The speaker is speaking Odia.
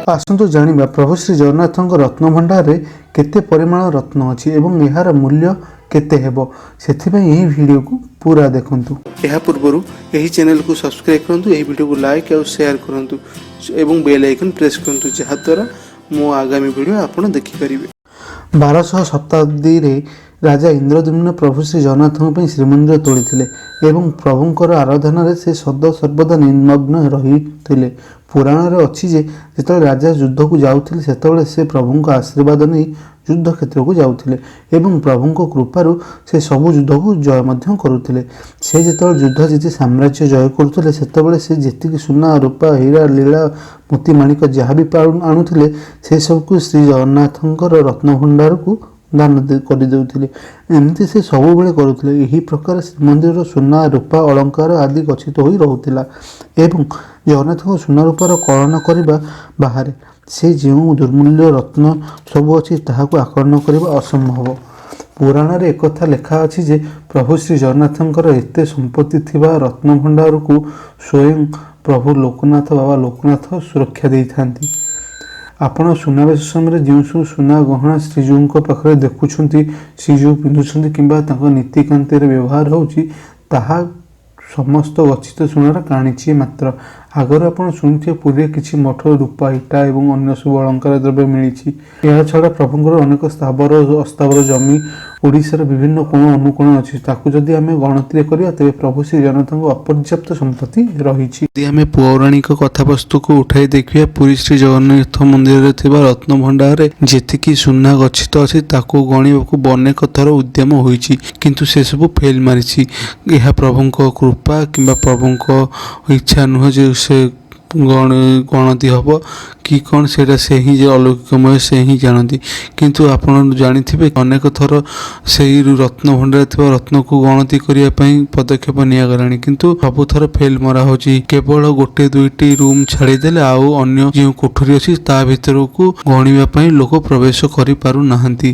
ଆସନ୍ତୁ ଜାଣିବା ପ୍ରଭୁ ଶ୍ରୀ ଜଗନ୍ନାଥଙ୍କ ରତ୍ନଭଣ୍ଡାରରେ କେତେ ପରିମାଣ ରତ୍ନ ଅଛି ଏବଂ ଏହାର ମୂଲ୍ୟ କେତେ ହେବ। ସେଥିପାଇଁ ଏହି ଭିଡ଼ିଓକୁ ପୁରା ଦେଖନ୍ତୁ। ଏହା ପୂର୍ବରୁ ଏହି ଚ୍ୟାନେଲକୁ ସବସ୍କ୍ରାଇବ୍ କରନ୍ତୁ, ଏହି ଭିଡ଼ିଓକୁ ଲାଇକ୍ ଆଉ ସେୟାର କରନ୍ତୁ ଏବଂ ବେଲ୍ ଆଇକନ୍ ପ୍ରେସ୍ କରନ୍ତୁ, ଯାହାଦ୍ୱାରା ମୋ ଆଗାମୀ ଭିଡ଼ିଓ ଆପଣ ଦେଖିପାରିବେ। 1200 ଶତାବ୍ଦୀରେ ରାଜା ଇନ୍ଦ୍ରଦ୍ୟୁମ୍ନ ପ୍ରଭୁ ଶ୍ରୀ ଜଗନ୍ନାଥଙ୍କ ପାଇଁ ଶ୍ରୀମନ୍ଦିର ତୋଳିଥିଲେ ଏବଂ ପ୍ରଭୁଙ୍କର ଆରାଧନାରେ ସେ ସଦା ସର୍ବଦା ନିମଗ୍ନ ରହିଥିଲେ। ପୁରାଣରେ ଅଛି ଯେ ଯେତେବେଳେ ରାଜା ଯୁଦ୍ଧକୁ ଯାଉଥିଲେ, ସେତେବେଳେ ସେ ପ୍ରଭୁଙ୍କ ଆଶୀର୍ବାଦ ନେଇ ଯୁଦ୍ଧ କ୍ଷେତ୍ରକୁ ଯାଉଥିଲେ ଏବଂ ପ୍ରଭୁଙ୍କ କୃପାରୁ ସେ ସବୁ ଯୁଦ୍ଧକୁ ଜୟ ମଧ୍ୟ କରୁଥିଲେ। ସେ ଯେତେବେଳେ ଯୁଦ୍ଧ ଜିତି ସାମ୍ରାଜ୍ୟ ଜୟ କରୁଥିଲେ, ସେତେବେଳେ ସେ ଯେତିକି ସୁନା, ରୂପା, ହୀରା, ଲୀଳା, ମୋତି, ମାଣିକ ଯାହା ବି ଆଣୁଥିଲେ, ସେସବୁକୁ ଶ୍ରୀ ଜଗନ୍ନାଥଙ୍କର ରତ୍ନଭଣ୍ଡାରକୁ ଦାନ କରିଦେଉଥିଲେ। ଏମିତି ସେ ସବୁବେଳେ କରୁଥିଲେ। ଏହି ପ୍ରକାର ଶ୍ରୀମନ୍ଦିରର ସୁନା, ରୂପା, ଅଳଙ୍କାର ଆଦି ଗଚ୍ଛିତ ହୋଇ ରହୁଥିଲା ଏବଂ ଜଗନ୍ନାଥଙ୍କ ସୁନା ରୂପାର କଳନା କରିବା ବାହାରେ। ସେ ଯେଉଁ ଦୁର୍ମୂଲ୍ୟ ରତ୍ନ ସବୁ ଅଛି, ତାହାକୁ ଆକଳନ କରିବା ଅସମ୍ଭବ। ପୁରାଣରେ ଏକଥା ଲେଖା ଅଛି ଯେ ପ୍ରଭୁ ଶ୍ରୀ ଜଗନ୍ନାଥଙ୍କର ଏତେ ସମ୍ପତ୍ତି ଥିବା ରତ୍ନଭଣ୍ଡାରକୁ ସ୍ୱୟଂ ପ୍ରଭୁ ଲୋକନାଥ, ବାବା ଲୋକନାଥ ସୁରକ୍ଷା ଦେଇଥାନ୍ତି। ଆପଣ ସୁନାବେଶ ସମୟରେ ଯେଉଁ ସବୁ ସୁନା ଗହଣା ଶ୍ରୀଜୀଉଙ୍କ ପାଖରେ ଦେଖୁଛନ୍ତି, ଶ୍ରୀଜୀଉ ପିନ୍ଧୁଛନ୍ତି କିମ୍ବା ତାଙ୍କ ନୀତିକାନ୍ତିରେ ବ୍ୟବହାର ହେଉଛି, ତାହା ସମସ୍ତ ଗଚ୍ଛିତ ସୁନାର କାଣିଚିଏ ମାତ୍ର। ଆଗରୁ ଆପଣ ଶୁଣିଥିବେ, ପୁରୀରେ କିଛି ମଠରୁ ରୂପା ଇଟା ଏବଂ ଅନ୍ୟ ସବୁ ଅଳଙ୍କାର ଦ୍ରବ୍ୟ ମିଳିଛି। ଏହାଛଡ଼ା ପ୍ରଭୁଙ୍କର ଅନେକ ସ୍ଥାବର ଅସ୍ଥାବର ଜମି ଓଡ଼ିଶାର ବିଭିନ୍ନ କୋଣ ଅନୁକୋଣ ଅଛି। ତାକୁ ଯଦି ଆମେ ଗଣତିରେ କରିବା, ତେବେ ପ୍ରଭୁ ଶ୍ରୀ ଜଗନ୍ନାଥଙ୍କ ଅପର୍ଯ୍ୟାପ୍ତ ସମ୍ପତ୍ତି ରହିଛି। ଯଦି ଆମେ ପୌରାଣିକ କଥାବସ୍ତୁକୁ ଉଠାଇ ଦେଖିବା, ପୁରୀ ଶ୍ରୀ ଜଗନ୍ନାଥ ମନ୍ଦିରରେ ଥିବା ରତ୍ନଭଣ୍ଡାରରେ ଯେତିକି ସୁନା ଗଚ୍ଛିତ ଅଛି, ତାକୁ ଗଣିବାକୁ ଅନେକ ଥର ଉଦ୍ୟମ ହୋଇଛି, କିନ୍ତୁ ସେସବୁ ଫେଲ୍ ମାରିଛି। ଏହା ପ୍ରଭୁଙ୍କ କୃପା କିମ୍ବା ପ୍ରଭୁଙ୍କ ଇଚ୍ଛା ନୁହେଁ ଯେ ସେ ଗଣତି ହେବ କି କ'ଣ, ସେଇଟା ସେ ହିଁ ଯେ ଅଲୌକିକମୟ, ସେ ହିଁ ଜାଣନ୍ତି। କିନ୍ତୁ ଆପଣ ଜାଣିଥିବେ, ଅନେକ ଥର ସେଇ ରତ୍ନଭଣ୍ଡାରରେ ଥିବା ରତ୍ନକୁ ଗଣତି କରିବା ପାଇଁ ପଦକ୍ଷେପ ନିଆଗଲାଣି, କିନ୍ତୁ ସବୁଥର ଫେଲ୍ ମରା ହେଉଛି। କେବଳ ଗୋଟେ ଦୁଇଟି ରୁମ୍ ଛାଡ଼ିଦେଲେ ଆଉ ଅନ୍ୟ ଯେଉଁ କୋଠରୀ ଅଛି, ତା ଭିତରକୁ ଗଣିବା ପାଇଁ ଲୋକ ପ୍ରବେଶ କରିପାରୁନାହାନ୍ତି।